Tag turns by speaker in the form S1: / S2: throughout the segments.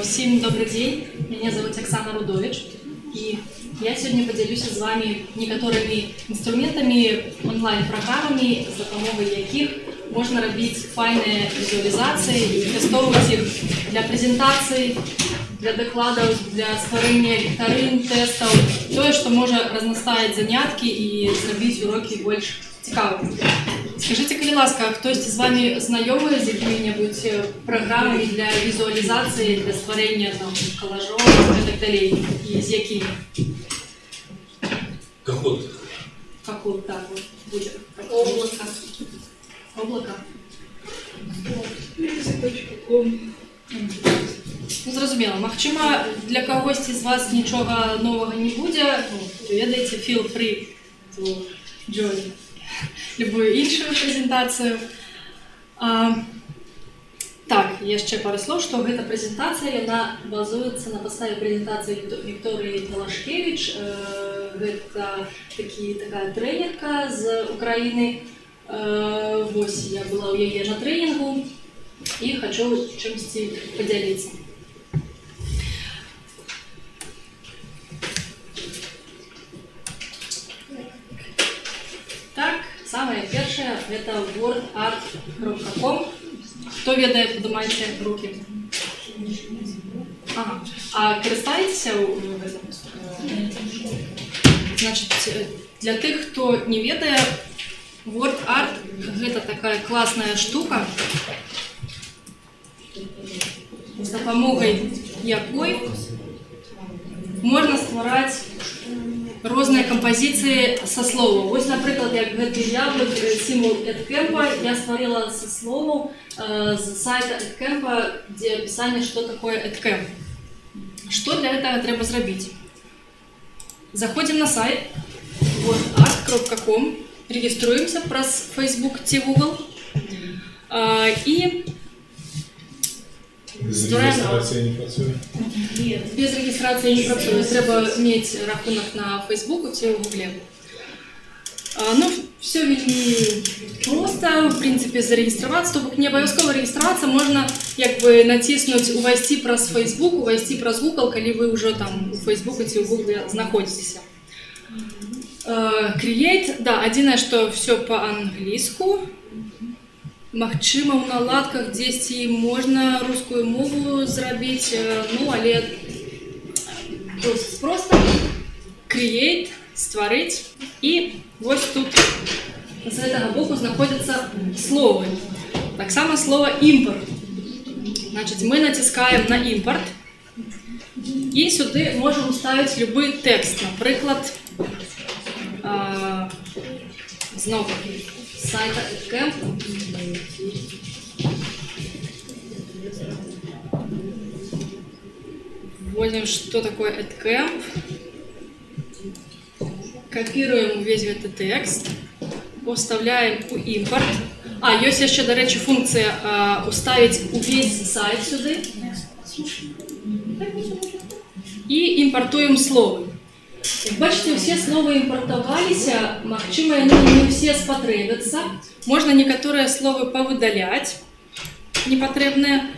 S1: Усім добры дзень. Мяне завуць Аксана Рудовіч. І я сёння падзялюся з вами некаторымі інструментамі, онлайн-праграмамі, з дапамогай якіх можна рабіць файныя візуалізацыі і выкарыстоўваць іх для прэзентацый, для дакладаў, для стварэння віктарын, тэстаў, тое, што можа разнастаіць заняткі і зрабіць урокі больш цікавымі. Скажыце, калі ласка, хтосьці з вами знаёмы з якімі-небудзь праграмамі для візуалізацыі, для стварэння там калажоў і так далей, і з якімі?
S2: Kahoot.
S1: Kahoot, так, вот, будзе.
S3: Облако.
S1: Облако.
S3: .com.
S1: Ну, зразумела. Магчыма, для кагосьці з вас нічога новага не будзе. Ну, вы ведаеце, feel free to join любую іншую прэзентацыю. Так, яшчэ пару слоў, што гэта прэзентацыя, яна базуецца на падставе прэзентацыі Вікторыі Талашкевіч. Гэта такая трэнерка з Украіны. Вось, я была ў яе на трэнінгу і хачу чымсьці падзяліцца. Так, самае першае гэта wordart.com. Хто ведае, падымайце рукі. Ага. А карыстаецеся гэтым? Значыць, для тых, хто не ведае, WordArt гэта такая класная штука, з дапамогай якой можна ствараць розныя кампазіцыі са словаў. Вось, напрыклад, як гэты яблык, сімвал EdCamp, я стварыла са словаў з сайта EdCamp, дзе апісанне, што такое EdCamp. Што для гэтага трэба зрабіць? Заходзім на сайт wordart.com, рэгіструемся праз Facebook ці Google і
S4: Без рэгістрацыі не працуе?
S1: Нет, без рэгістрацыі не працуе. Трэба мець рахунак на Фейсбуку ці ў Гугле. Ну, все вельмі проста, в прынцыпе, зарэгістравацца. То бок не абавязкова рэгістравацца, можна як бы націснуць «Увайсці праз Facebook», «Увайсці праз Google», калі вы ўжо там у Фейсбуку ці ў Гугле знаходзіцеся. Create, да, адзінае, што все па-англійску. Магчыма, ў наладках дзесьці можна рускую мову зрабіць, ну, але досыць проста. Create, стварыць. І вось тут з гэтага боку знаходзяцца словы. Таксама слова імпорт. Значыць, мы націскаем на імпорт і сюды можам уставіць любы тэкст. Напрыклад, зноў сайта EdCamp. Вводим, что такое EdCamp. Копируем увесь гэты тэкст, уставляем у імпорт. А, ёсць яшчэ, дарэчы, функцыя уставіць увесь сайт сюды. І імпартуем словы. Як бачыце, усе словы імпартаваліся, магчыма, яны не ўсе спатрэбяцца. Можна некаторыя словы павыдаляць, непатрэбныя.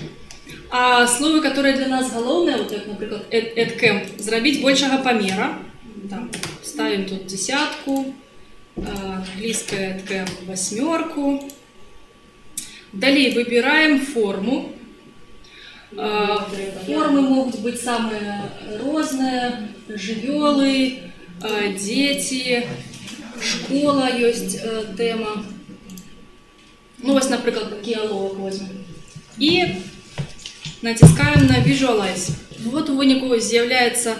S1: А словы, которые для нас галоўныя, вот як, напрыклад, EdCamp, зрабіць большага памера. Там, ставим тут десятку, английская EdCamp восьмерку. Далей выбираем форму. Формы могут быть самые разные: жывёлы, дети, школа есть тема. Ну, вось, напрыклад, такі аловак возьмем. І націскаем на Visualize. Вот у выніку з'яўляецца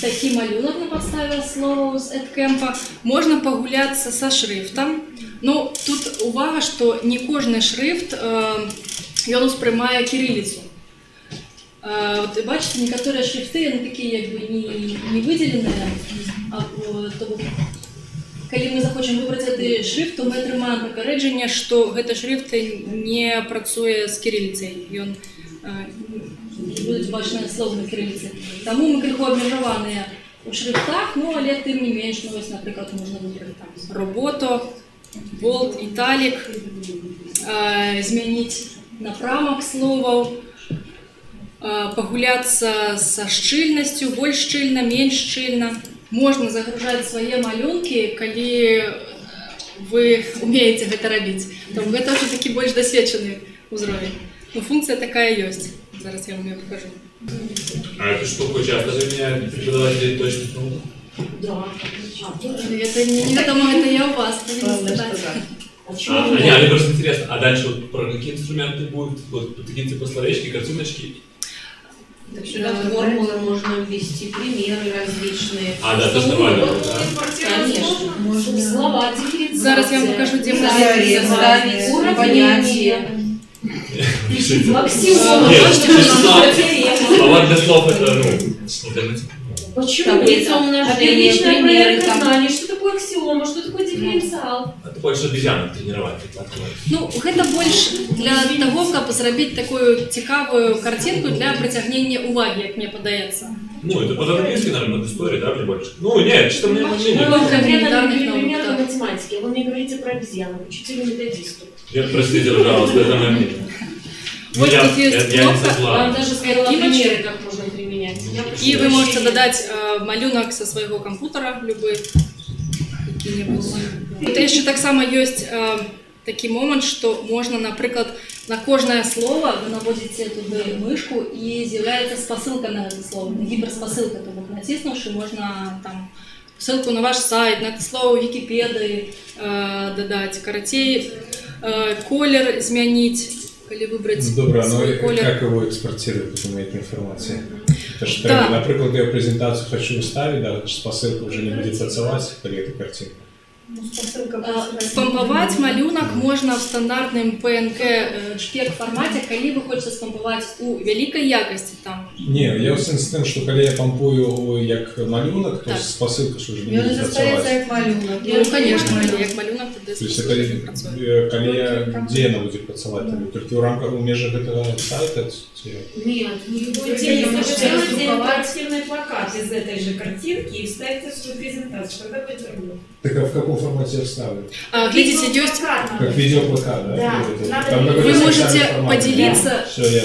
S1: такі малюнак на падставе словаў з EdCamp. Можна пагуляцца са шрыфтам. Ну, тут увага, што не кожны шрыфт ён успрымае кірыліцу. Вот, бачыце, некаторыя шрифты, яны такія як бы не выдзеленыя. То бок, калі мы захочам выбраць гэты шрифт, то мы атрымаем папярэджанне, што гэты шрифт не працуе з кірыліцай. Ён не будуць бачныя словы на кірыліцы. Таму мы крыху абмежаваныя ў шрифтах, ну, але тым не менш, ну, вось, напрыклад, можна выбраць там Roboto, Bold, Italic, змяніць напрамак словаў. пагуляцца са шчыльнасцю, больш шчыльна, менш шчыльна. Можна загружаць свае малюнкі, калі вы умееце гэта рабіць. Там гэта ўжо такі больш дасведчаны ўзровень. Но функцыя такая ёсць. Зараз я вам её покажу.
S2: А эту штуку часто применяют преподаватели точных наук?
S3: Да.
S1: Это неведомо, это я у вас повинна сказать.
S2: Не, мне просто интересно, а дальше вот про какие инструменты будут? Вот такие типа словечки, картиночки?
S3: Так сюда формулы можно ввести, примеры различные.
S2: А, да, тоже нормально.
S3: Конечно. Можно. Слова, дифференциация.
S1: Зараз я вам покажу, где можно
S3: ставить понятия.
S2: Максимум. Слова для слов это, ну,
S3: почему? Таблица умножения, примеры знаний, что такое аксиома, что такое дифференциал.
S2: А ты хочешь обезьянок тренировать?
S1: Ну, гэта больш для того, каб зрабіць такую цікавую картинку для прицягнення увагі, як мне падаецца.
S2: Ну, это под английский, наверное, под историю, да, мне больше? Ну, нет, что мне мнение.
S3: Ну, конкретно пример по математике. Вы мне говорите про обезьянок, учителю методисту.
S2: Я, простите, пожалуйста, это мое мнение.
S1: Вот тут есть кнопка,
S3: вам даже сказала примеры, как можно применять.
S1: И вы можете додать малюнок со своего компьютера, любой, какие-нибудь. Тут еще так само есть такой момент, что можно, например, на кожное слово вы наводите туда мышку и з'является спасылка на это слово, гиперспасылка, то бок натиснувши, можно там ссылку на ваш сайт, на это слово в Википедии додать, карацей, колер изменить. Или выбрать
S4: ну, добра,
S1: свой
S4: но
S1: колер.
S4: Как его экспортировать потом этой информации? Потому что,
S1: да.
S4: Например, я презентацию хочу вставить, да, спасылка уже не будет працаваць, калі эта картинка.
S1: Спампаваць малюнак можна в стандартным PNG JPEG фармаце, калі вы хочаце спампаваць у вялікай якасці там.
S4: Не, я ў сэнсе тым, што калі я пампую як малюнак, то
S1: так.
S4: Спасылка ж уже не будзе працаваць.
S5: Як малюнак.
S1: Ну, конечно, як малюнак, тады спасылка не працуе.
S4: Калі я, дзе яна будзе працаваць? Толькі ў рамках, у межах гэтага сайта? Ці...
S3: Нет,
S6: вы можете интерактивный плакат из этой же картинки и вставить в свою презентацию, тогда будет работать.
S4: Так а в каком формате я вставлю?
S1: Глядите, есть...
S4: Как видеоплакат, да?
S6: Да.
S4: Там
S1: вы можете поделиться,
S4: да. Все, я...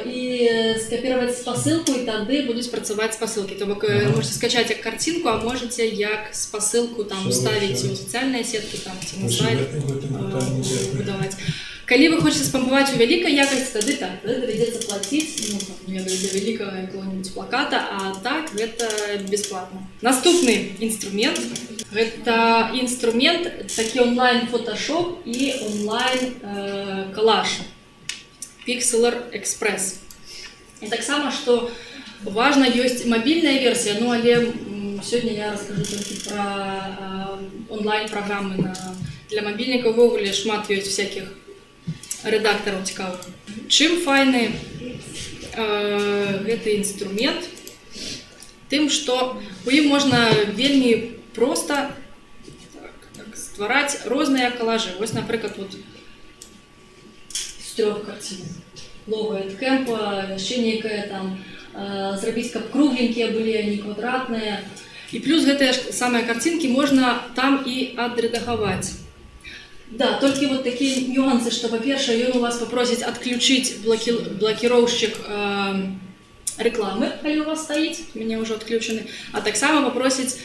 S1: и скопировать спасылку, и тады будуць працаваць спасылкі. То бок, можете скачать як картинку, а можете як спасылку там ставить у социальные сетки, там, ці на сайт выдаваць. Калі вы хочаце спампаваць у вялікай якасці, тады так, тады давядзецца плаціць, ну, там, не ведаю, для вялікага якога-нибудь плаката, а так гэта бесплатна. Наступны інструмент гэта інструмент такі онлайн-фотошоп і онлайн-калаж Pixlr Express. І таксама, што важна, ёсць мабільная версія, ну, але сёння я раскажу толькі пра онлайн-праграмы для мабільніка. Увогуле шмат ёсць всякіх рэдактараў цікавых. Чым файны гэты інструмент? Тым, што у ім можна вельмі проста ствараць розныя калажы. Вось, напрыклад, вот з трох карцін. Лого Эдкэмпа, яшчэ нейкае там, зрабіць, каб кругленькія былі, а не квадратныя. І плюс гэтыя ж самыя карцінкі можна там і адрэдагаваць. Да, только вот такие нюансы, что, во-первых, он у вас попросит отключить блокировщик рекламы, калі у вас стоит, у меня уже отключены, а так само попросить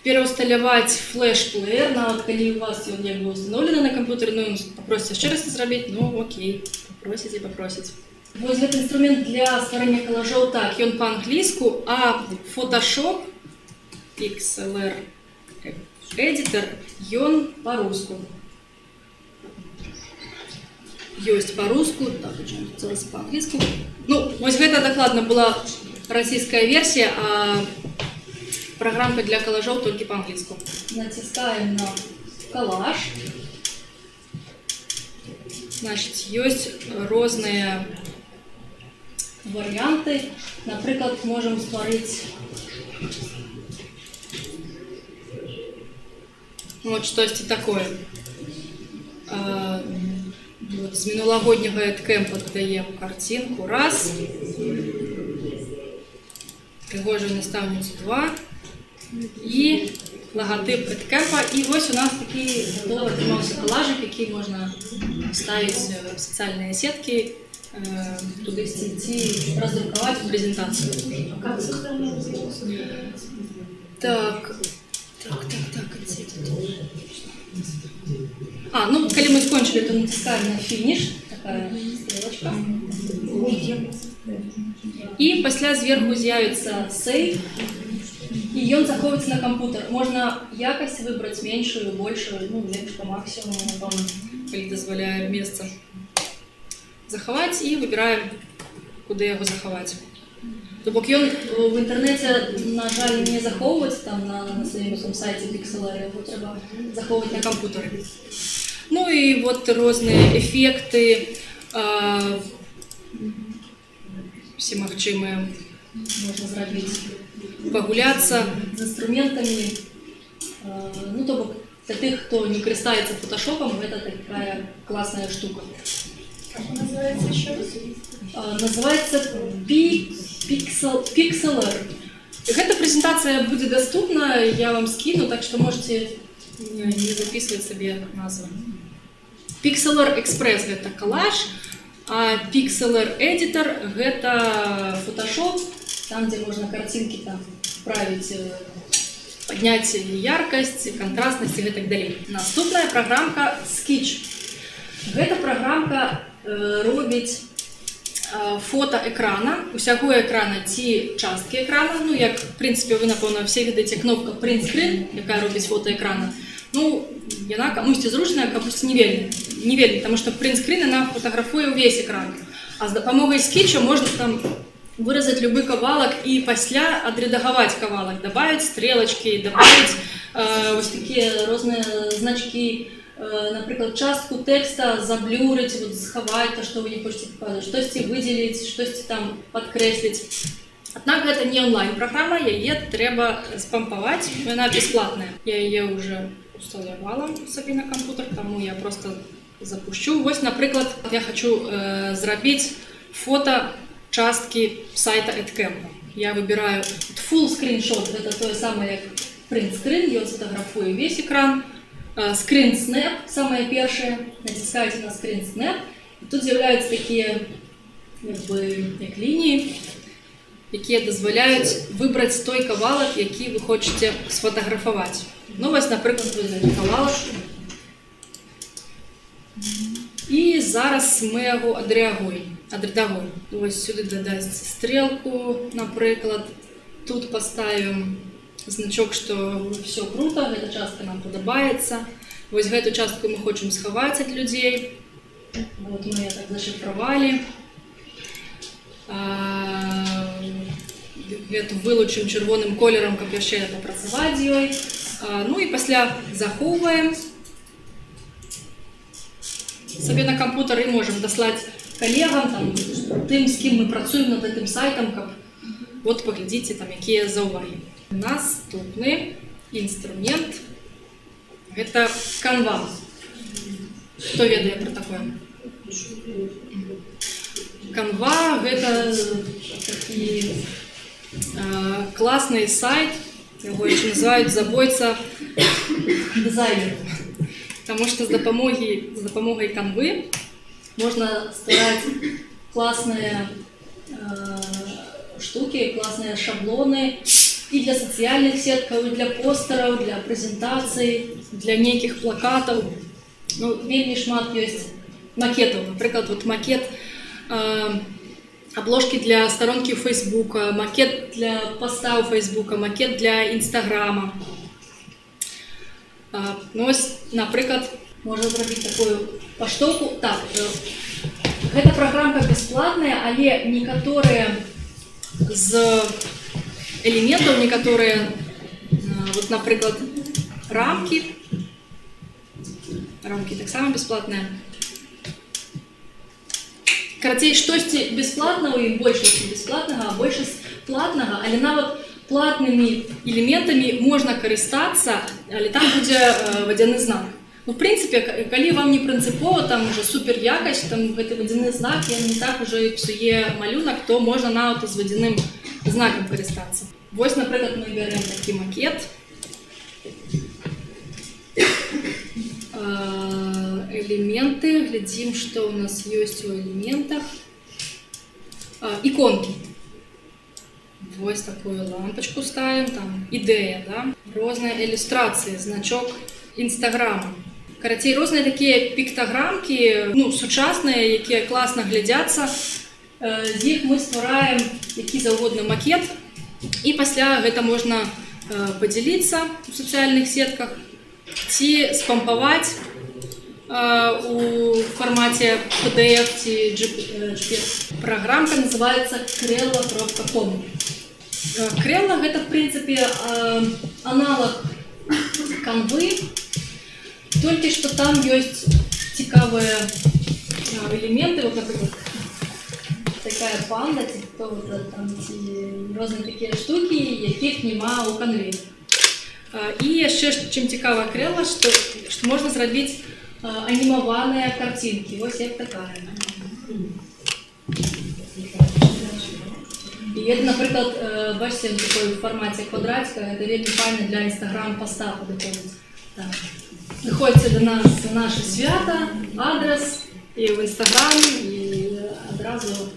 S1: переусталявать флеш-плеер, нават калі у вас он не был установлен на компьютере, ну, попросит еще раз это зрабіць, ну, окей, попросите и попросить. Вот этот инструмент для стварэння калажоў, так, ён по-английску, а Photoshop XLR Editor, ён по-руску. Ёсць по-руску, так, по-английску. Ну, вось гэта дакладна была расійская версія, а программка для калажоў толькі по-английску. Націскаем на калаж. Значит, ёсць розныя варыянты. Напрыклад, можам стварыць вот штосьці такое. Вот, з мінулагодняга Эдкэмпа дадаем карцінку раз, прыгожую настаўніцу два і лагатып Эдкэмпа. І вось у нас такі гатовы атрымаўся калажык, які можна ставіць в сацыяльныя сеткі кудысьці ці раздрукаваць прэзентацыю.
S3: А как сохранять?
S1: Так, дзе тут? А, ну, калі мы скончылі, то націскаем на фініш, такая стрелочка. І пасля зверху з'явіцца save, і ён захоўваецца на кампутар. Можна якасць выбраць меншую, большую, ну, лепш па максімуму, напэўна, калі дазваляе месца. Захаваць і выбіраем, куды яго захаваць. То бок ён в інтэрнэце, на жаль, не захоўваць там на сваім там сайце Pixlr, яго трэба захоўваць на кампутары. Ну і вот розныя эфекты, все магчымыя можна зрабіць, пагуляцца з інструментамі. Ну, то бок для тых, хто не карыстаецца фотошопам, гэта такая класная штука.
S6: Как он называется еще раз?
S1: Называется Pixlr. Гэта прэзентацыя будзе даступна, я вам скину, так что можете не записывать себе назвы. Pixlr Express гэта калаж, а Pixlr Editor гэта Photoshop, там, где можно картинки там править, поднять яркость, контрастность и так далее. Наступная программка Skitch. Гэта программка робіць фото экрана, усяго экрана ці часткі экрана. Ну, як, в принципе, вы, напэўна, все ведаеце кнопка Print Screen, якая робіць фото экрана. Ну, яна камусьці зручная, камусьці не вельмі. Не вельмі, таму што Print Screen яна фотаграфуе ўвесь экран. А з дапамогай Skitch можна там выразаць любы кавалак і пасля адрэдагаваць кавалак, добавить стрелочки, добавить вось такія розныя значки, напрыклад, частку тэкста заблюрыць, вот, схаваць то, што вы не хочаце паказваць, штосьці выдзеліць, штосьці там падкрэсліць. Аднак гэта не онлайн-праграма, яе трэба спампаваць, яна бясплатная. Я яе уже усталявала сабе на кампутар, таму я просто запущу. Вось, напрыклад, я хочу зрабіць фото часткі сайта EdCamp. Я выбираю full screenshot, гэта тое самае, як print screen, ён сфотаграфуе весь экран. Screen Snap, самое першае, націскаеце на Screen Snap, і тут з'яўляюцца такія, як бы, як лініі, якія дазваляюць выбраць той кавалак, які вы хочаце сфотаграфаваць. Ну, вось, напрыклад, вось гэты кавалак. І зараз мы яго адрэдагуем. Вось сюды дадаць стрелку, напрыклад. Тут паставім значок, што всё круто, гэта частка нам падабаецца. Вось гэту частку мы хочам схаваць ад людзей. Вот мы яе так зашифравалі. Гэту вылучым чырвоным колерам, каб яшчэ папрацаваць з ёй. Ну і пасля захоўваем сабе на кампутар і можам даслаць калегам, там, тым, з кім мы працуем над гэтым сайтам, каб вот паглядзіце, там, якія заўвагі. Наступны інструмент гэта Canva. Хто ведае пра такое? Canva гэта такі класны сайт, яго яшчэ называюць забойца дызайнераў. Таму што з дапамогай Canvы можна ствараць класныя штукі, класныя шаблоны і для сацыяльных сеткаў, і для постараў, для прэзентацый, для нейкіх плакатаў. Ну, вельмі шмат ёсць макетаў. Напрыклад, вот макет обложки для старонкі Фейсбука, макет для поста ў Фейсбука, макет для Інстаграма. Ну, ось, напрыклад, можна зрабіць такую паштоўку. Так, гэта праграмка бясплатная, але некаторыя з элементаў, некаторыя, вот, напрыклад, рамкі таксама бясплатныя. Карацей, штосьці бясплатна ў ім, большасць бясплатнага, а большасць платнага, але нават платнымі элементамі можна карыстацца, але там будзе вадзяны знак. Ну, в прынцыпе, калі вам не прынцыпова, там уже супер якасць, там гэты вадзяны знак, ён не так уже і псуе малюнак, то можна нават з вадзяным знакам карыстацца. Вось, напрыклад, мы бярэм такі макет. Элементы, глядзім, што ў нас ёсць у элементах. Іконкі. Вось такую лампочку ставим, там ідэя, да? Розныя ілюстрацыі, значок Інстаграма. Карацей, розныя такія піктаграмкі, ну, сучасныя, якія класна глядзяцца. З іх мы ствараем які заўгодна макет, і пасля гэта можна падзяліцца ў сацыяльных сетках ці спампаваць у фармаце PDF ці JPEG. Праграмка называется crello.com. Crello — гэта, в прынцыпе, аналаг канвы, толькі што там ёсць цікавыя элементы, вот, напрыклад, такая панда, ці хто вот там, ці розныя такія штукі, якіх няма ў канве. І яшчэ чым цікава Crello, што можна зрабіць анімаваныя карцінкі, вось як такая. І гэта, напрыклад, бачыце, в такой фармаце квадратика, гэта вельмі файна для Instagram-поста падыходзіць. Так. Прыходзьце да нас на наше свята, адрес і ў Instagram, і адразу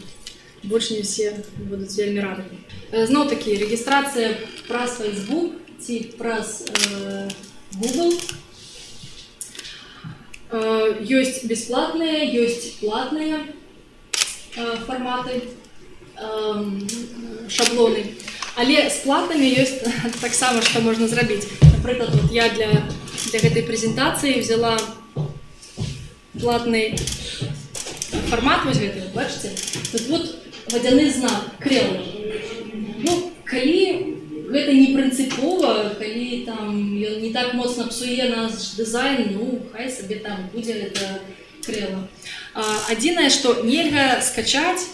S1: вучні ўсе будуць вельмі рады. Зноў-такі, рэгістрацыя праз Facebook ці праз Google. Ёсць бесплатныя, ёсць платныя фарматы, шаблоны. Але з платнымі ёсць таксама, што можна зрабіць. Напрыклад, вот я для гэтай прэзентацыі взяла платны фармат, вось гэты, вот, бачыце? Тут вот вадзяны знак Crello. Ну, калі гэта не прынцыпова, калі там ён не так моцна псуе наш дызайн, ну, хай сабе там будзе гэта Crello. Адзінае, што нельга скачаць,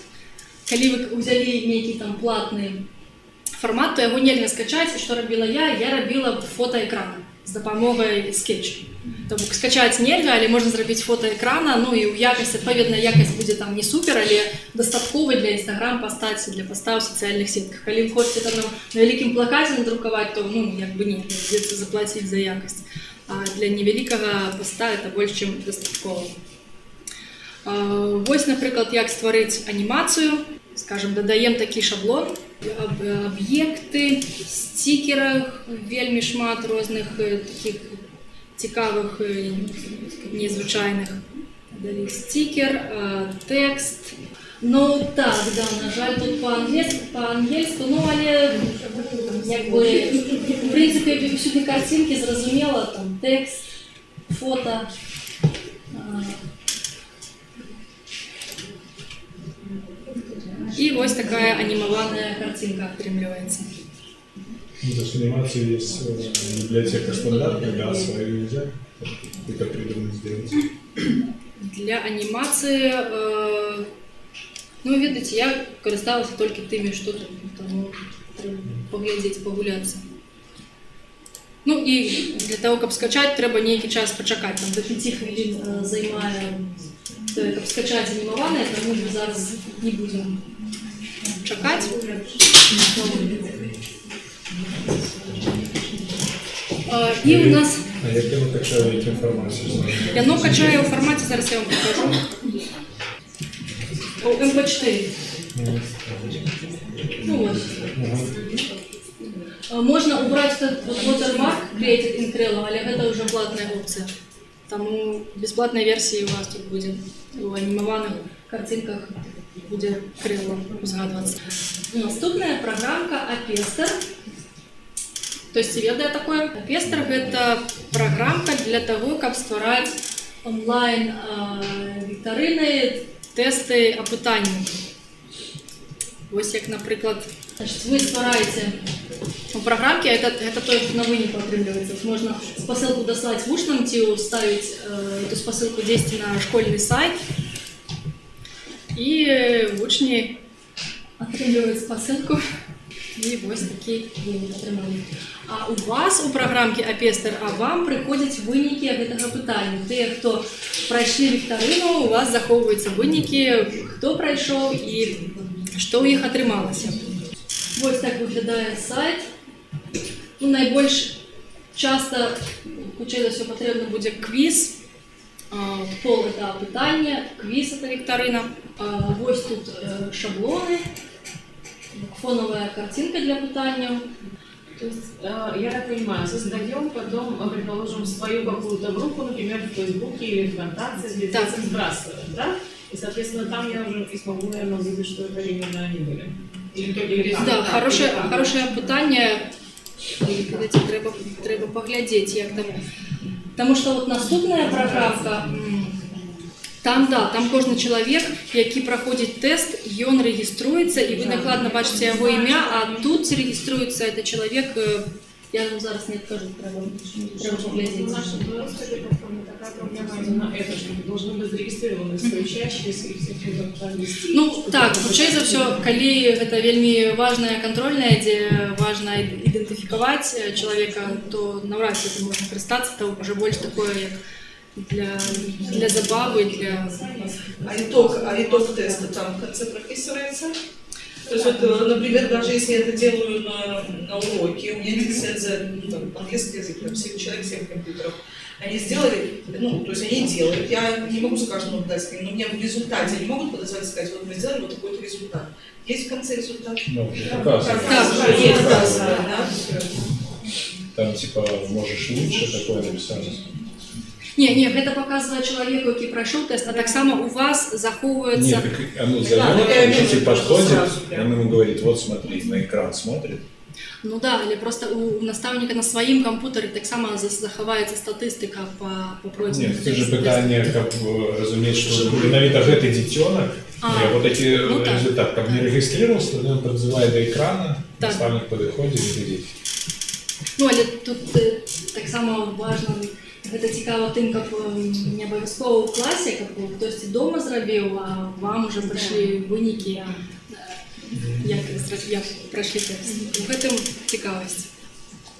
S1: калі вы ўзялі нейкі там платны фармат, то яго нельга скачаць. І што рабіла я? Я рабіла фота экрана з дапамогай скетчу. То бок скачаць нельга, але можна зрабіць фота экрана, ну і ў якасць, адпаведна, якасць будзе там не супер, але дастатковай для Instagram паста ці для паста ў сацыяльных сетках. Калі вы хочаце там на вялікім плакаце надрукаваць, то, ну, як бы не, прыйдзецца заплаціць за якасць. А для невялікага паста это больш чым дастаткова. Вось, напрыклад, як стварыць анімацыю. Скажем, дадаем такі шаблон, аб'екты, стікерах вельмі шмат розных такіх цікавых, незвычайных. Далі стікер, тэкст. Ну так, да, на жаль, тут па-ангельску, ну але як бы, в прынцыпе, ўсюды карцінкі зразумела, там тэкст, фота. І вось такая анімаваная карцінка атрымліваецца.
S4: Ну, то есть анимация есть библиотека стандартная, да, свою нельзя это придумать, сделать?
S1: Для анімацыі, ну, ведаеце, я карысталася толькі тымі, што тут, таму трэба паглядзець, пагуляцца. Ну і для того, каб скачаць, трэба нейкі час пачакаць, там до 5 хвілін займае тое, каб скачаць анімаванае, таму мы зараз не будзем чакаць. І у нас...
S4: А як яно качае, якім фармаце?
S1: Яно качае ў фармаце, зараз я вам пакажу. У MP4. Ну вот. Можна убрать этот вот watermark Created in Crello, але гэта ўжо платная опцыя. Таму бесплатная версія у вас тут будзе у анімаваных карцінках будзе Crello узгадвацца. Наступная праграмка Apester. Хтосьці ведае такое? Apester — гэта праграмка для таго, каб ствараць онлайн віктарыны, тэсты, апытанні. Вось як, напрыклад, значит, вы ствараеце у праграмке, это тое, што на выніку атрымліваецца. Вось можна спасылку даслаць вучнам ці ўставіць эту спасылку дзесьці на школьны сайт. І вучні атрымліваюць спасылку. І вось такі вынік атрымалі. А у вас у праграмке Apester, а вам прыходзяць вынікі гэтага пытання. Тыя, хто прайшлі віктарыну, у вас захоўваюцца вынікі, хто прайшоў і што ў іх атрымалася. Вось так выглядае сайт. Ну, найбольш часта, хутчэй за ўсё, патрэбна будзе квіз. Пол это пытанне, квіз это віктарына. Вось тут шаблоны, фонавая карцінка для пытанняў.
S5: То есть, я так понимаю, создаем потом, предположим, свою какую-то группу, например, в Фейсбуке или ВКонтакте, где детям сбрасываем, да? И, соответственно, там я уже и смогу, наверное, увидеть, что это именно они были. Или только или там.
S1: Да, хорошее пытанне. Трэба паглядзець, як там. Таму што вот наступная праграмка, там, да, там кожны чалавек, які праходзіць тэст, ён рэгіструецца, і вы дакладна бачыце яго імя, а тут рэгіструецца это чалавек, я вам зараз не адкажу, трэба паглядзець.
S5: У нашей белорусской платформе такая проблема именно это, что должны быть зарегистрированы все учащиеся и всех вести.
S1: Ну так, хутчэй за ўсё, калі гэта вельмі важная кантрольная, дзе важна ідэнтыфікаваць чалавека, то наўрад ці это можна карыстацца, то ўжо больш такое, як для забавы, для...
S7: А итог теста там в конце прописывается? То есть, вот, например, даже если я это делаю на уроке, у меня дети за английский язык, там 7 человек, 7 компьютеров. Они сделали, ну, то есть они делают, я не могу за каждому дать, но мне в результате они могут подозвать и сказать, вот мы сделали вот такой-то результат. Есть в конце результат?
S4: Ну, показывает. Там типа можешь лучше такое написать.
S1: Не, гэта показывае чалавеку, які прайшоў тэст, а таксама у вас захоўваецца...
S4: Нет, так оно зовет, учитель подходит, он ему говорит, вот смотри, на экран смотрит.
S1: Ну да, але просто у настаўніка на сваім кампутары таксама захаваецца статыстыка па пройдзеным.
S4: Нет, тут же пытанне, каб разумець, што менавіта гэты дзіцёнак, яго такі результат, каб не рэгістрировался, тогда он подзывае до экрана, настаўнік падыходзіць і глядзіць.
S1: Ну, але тут таксама важна. Гэта цікава тым, каб не абавязкова ў класе, каб хтосьці дома зрабіў, а вам уже прыйшлі вынікі, як прайшлі тэст. У гэтым цікавасць.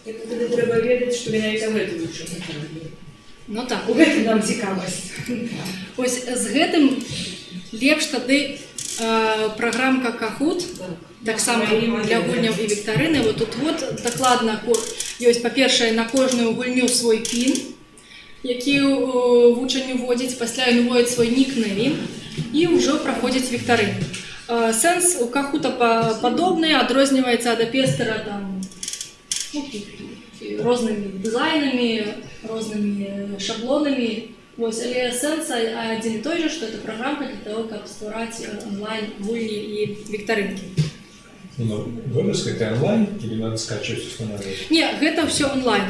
S6: Тады трэба ведаць, што менавіта гэты вучань зрабіў.
S1: Ну так.
S6: У гэтым нам цікавасць.
S1: Ось з гэтым лепш тады праграмка Kahoot, таксама для гульняў і віктарыны. Вот тут вот дакладна ёсць, па-першае, на кожную гульню свой пін, які вучань уводзіць, пасля ён уводзіць свой нікнейм і ўжо праходзіць віктарыну. Сэнс у Kahoot падобны, адрозніваецца ад Апестера там, ну, рознымі дызайнамі, рознымі шаблонамі. Вось, але сэнс адзін і той жа, што это праграмка для того, каб ствараць онлайн гульні і віктарынкі.
S4: Ну, выраз, это онлайн или надо скачивать, устанавливать?
S1: Не, гэта ўсё онлайн.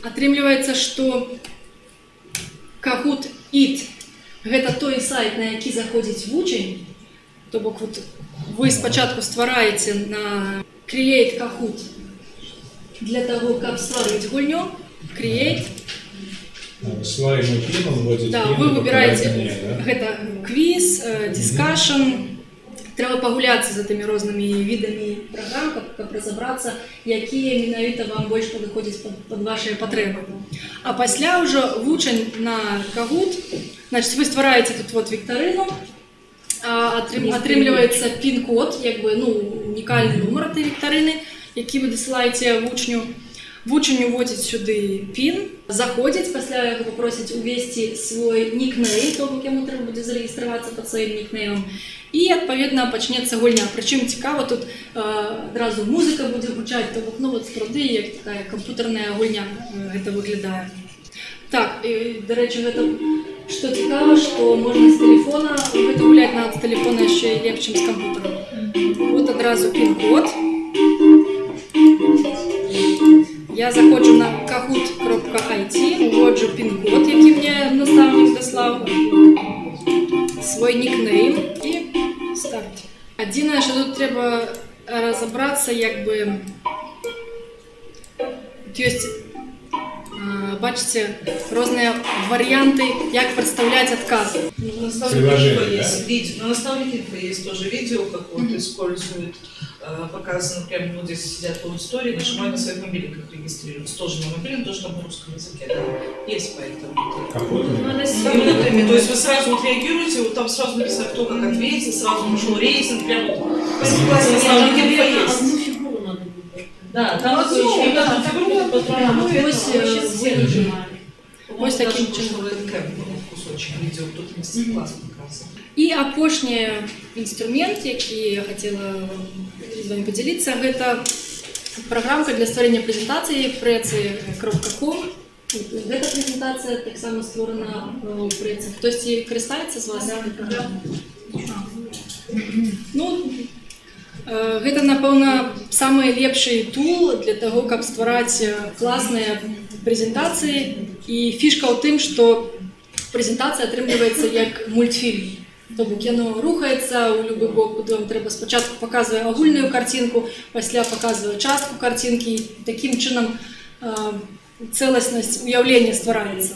S1: Атрымліваецца, што Kahoot.it гэта той сайт, на які заходзіць вучань. То бок вот вы спачатку ствараеце на Create Kahoot для того, каб стварыць гульню. Create. Да, вы выбираеце гэта квіз, дискашн. Трэба пагуляцца за тымі рознымі відамі праграм, каб разабрацца, якія менавіта вам больш падыходзяць пад вашыя патрэбы. А пасля ўжо вучань на Kahoot, значит, вы ствараеце тут вот віктарыну, атрымліваецца пін-код, як бы, ну, унікальны нумар этой віктарыны, які вы дасылаеце вучню. Вучань уводзіць сюды пін, заходзіць, пасля яго папросяць увесці свой нікнейм, то бок яму трэба будзе зарэгістравацца пад сваім нікнеймам, і, адпаведна, пачнецца гульня. Прычым цікава, тут адразу музыка будзе гучаць, то бок, ну, вот сапраўды, як такая кампутарная гульня гэта выглядае. Так, і, дарэчы, гэта, што цікава, што можна з тэлефона гэта гуляць, нават з тэлефона яшчэ лепш, чым з кампутара. Вот адразу пін-код. Я заходжу на kahoot.it, уводжу пін-код, які мне настаўнік даслаў, свой нікнейм і старт. Адзінае, што тут трэба разабрацца, як бы тут ёсць, бачыце, розныя варыянты, як прадстаўляць адказы.
S7: На наставнике есть видео, на наставнике есть тоже видео, как вот используют, показано прямо вот здесь сидят в аудитории, нажимают на своих мобильниках, регистрируются. Тоже на мобильном, тоже там на русском языке, да. Есть поэтому. Какой-то? То есть вы сразу вот реагируете, вот там сразу написано, кто как ответил, сразу пошел рейтинг, прям вот. Наставник есть.
S3: Одну фигуру надо выбрать.
S7: Да, там одну фигуру, потом.
S1: Вось такім чынам.
S7: Кусочек видео, кто-то мастер-класс показывал.
S1: І апошні інструмент, які я хацела з вами падзяліцца, гэта праграмка для стварэння прэзентацыі prezi.com. Гэта прэзентацыя таксама створана ў Prezi. Хтосьці карыстаецца з вас?
S5: Да.
S1: Ну, гэта, напэўна, самы лепшы тул для таго, каб ствараць класныя прэзентацыі. І фішка ў тым, што прэзентацыя атрымліваецца як мультфільм. То бок яно рухаецца ў любы бок, куды вам трэба. Спачатку паказвае агульную карцінку, пасля паказвае частку карцінкі. Такім чынам цэласнасць уяўлення ствараецца.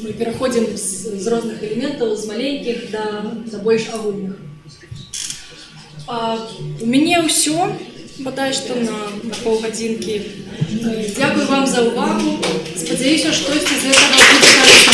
S1: Мы пераходзім з розных элементаў, з маленькіх да больш агульных. У мяне ўсё, бадай што на паўгадзінкі. Дзякую вам за ўвагу. Спадзяюся, штосьці з гэтага будзе карысна.